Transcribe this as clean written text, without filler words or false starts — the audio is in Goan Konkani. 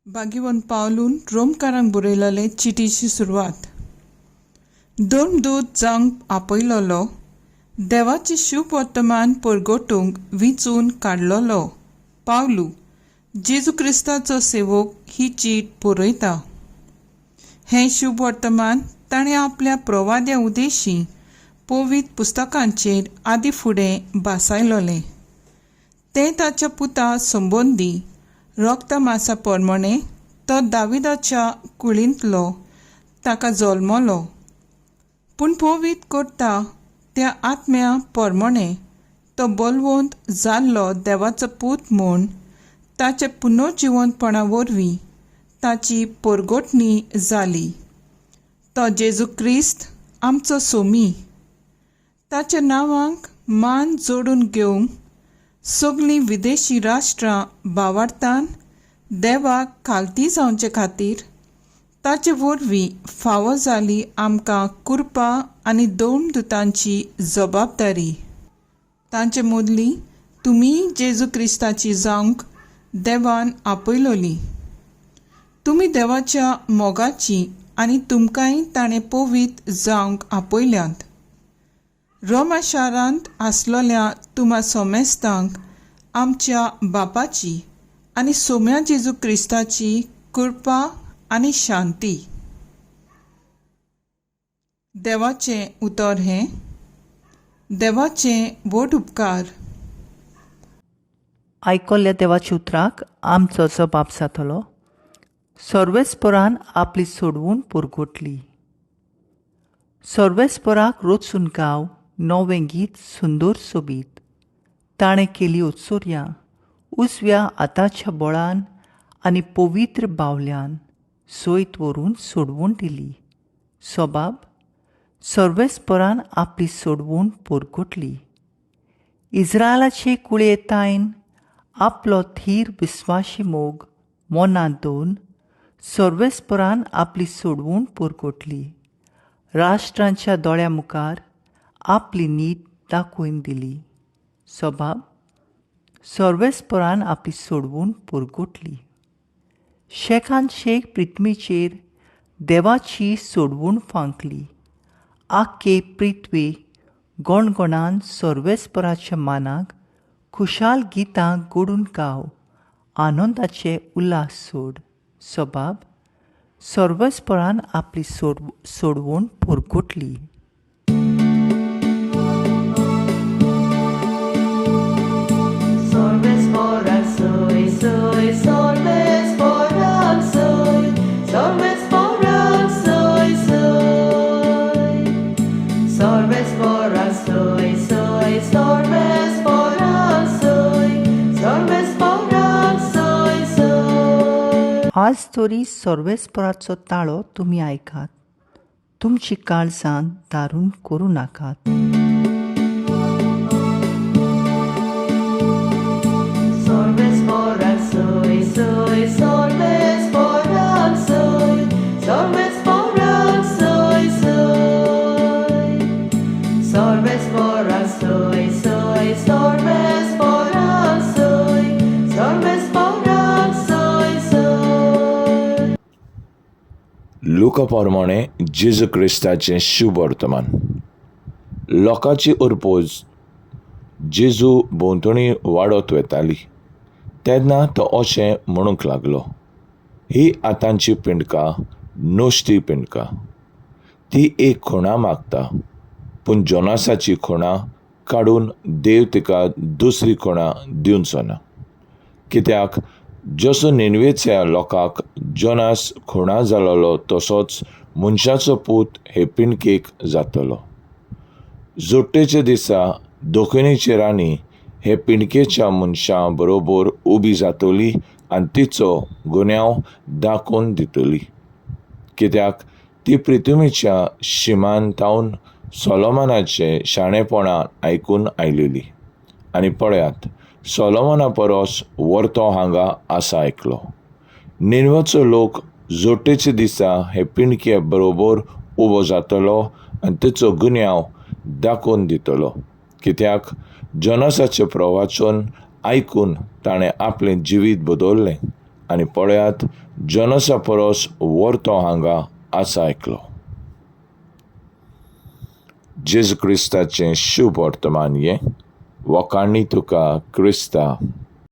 भाग्यवंत पावलून रोमकारांक बरयलेले चिटीची सुरवात. धर्मदूत जावंक आपयलोलो, देवाचे शुभ वर्तमान परगटूंक विंचून काडलोलो पावलू, जेजू क्रिस्ताचो सेवक, ही चीट बरयता. हें शुभ वर्तमान ताणें आपल्या प्रवाद्या उदेशी पवित्र पुस्तकांचेर आदी फुडें भासायलोलें. तें ताच्या पुता संबंदी, रक्तमासा प्रमाणे तो दाविदाच्या कुळींतलो ताका जल्मलो, पूण पवित्र करता त्या आत्म्या प्रमाणे तो बलवंत जाल्लो देवाचो पूत म्हूण ताचे पुनर्जिवंतपणा वरवीं ताची परगटणी जाली. तो जेजू क्रिस्त आमचो सोमी. ताच्या नांवाक मान जोडून घेवंक सगलीं विदेशी राष्ट्रां भावार्थान देवाक खालती जावचे खातीर ताचे वरवीं फावो जाली आमकां कृपा आनी दोन दुतांची जबाबदारी. तांचे मदली तुमी जेजू क्रिस्ताची जावंक देवान आपयलोली. तुमी देवाच्या मोगाची आनी तुमकांय ताणें पवित्र जावंक आपयल्यांत. रोमा शारांत आसलोल्या तुमा सोमेस्तांक आमच्या बापाची आनी सोम्या जेजू क्रिस्ताची कृपा आनी शांती. देवाचें उतर हें. देवाचें व्हड उपकार. आयकल्ल्या देवाच्या उतराक आमचो जबाब जातलो. सर्वेस्परान आपली सोडवून पुरगोटली. सर्वेस्पराक रोचून गांव नवें गीत सुंदर सोबीत. ताणें केली उत्सुर्या उजव्या हाताच्या बळान आनी पवित्र बावल्यान सयत व्हरून सोडवून दिली. सोबाब सर्वेस्परान आपली सोडवून पुरगोटली. इस्रायलाचे कुळयेतायन आपलो थीर विस्वाशी मोग मनांत दवरून सर्वेस्परान आपली सोडवून पुरगोटली. राष्ट्रांच्या दोळ्या मुखार आपली नीत दाखोवन दिली. सोबाब सर्वेस्परान आपली सोडवून पुरगोटली. शेखान शेख पृथ्वीचेर देवाची सोडवून फांकली. आख्खे पृथ्वी गणगणान सर्वेस्पराच्या मानाक खुशाल गितां गोडून गाव, आनंदाचे उल्हास सोड. सोबाब सर्वेस्परान आपली सोडवून पुरगोटली. Sorves soy, soy, sorves porak soy, sorves porak soy, soy. Sorves porak soy, soy, sorves porak soy, sorves porak soy, soy. आज तरी सर्वेस्पराचो ताळो तुमी आयकात, तुमची काळजां दारून करूं नाकात. Sorves porak soy, soy, sorves porak soy, sorves porak soy, soy. Sorves porak soy, soy, sorves porak soy, sorves porak soy, soy. लुका प्रमाणे जेजू क्रिस्ताचें शुभ वर्तमान. लोकांची उरपोज जेजू भोंवतणी वाडत वेताली तेन्ना तो अशें म्हणूंक लागलो, ही आतांची पिंडका नश्टी पिंडका. ती एक खुणा मागता, पूण जोनासाची खुणा काडून देव तिका दुसरी खुणा दिवचो ना. कित्याक जसो निनवेच्या लोकांक जोनास खुणा जालोलो तसोच मनशाचो पूत हे पिंडकेक जातलो. जोडटेच्या दिसा दखिणेची राणी हे पिंडकेच्या मनशां बरोबर उबी जातली आनी तिचो गुन्यांव दाखोवन दितली. कित्याक ती पृथ्वीच्या शिमान तावन सोलोमनाचें शाणेपणां आयकून आयलेली. आनी पळयात, सोलोमना परस वर्तो हांगा आसा एकलो. निनवाचो लोक जोडटेच्या दिसा हे पिंडके बरोबर उबो जातलो आनी तिचो गुन्यांव दाखोवन दितलो. कित्याक जोनासाचें प्रवाचन आयकून ताणें आपलें जिवीत बदललें आनी पळयात, जनसा परस वर्तो हांगा आसा एकलो. जेजू क्रिस्ताचें शुभ वर्तमान हें. वखाणी तुका क्रिस्ता.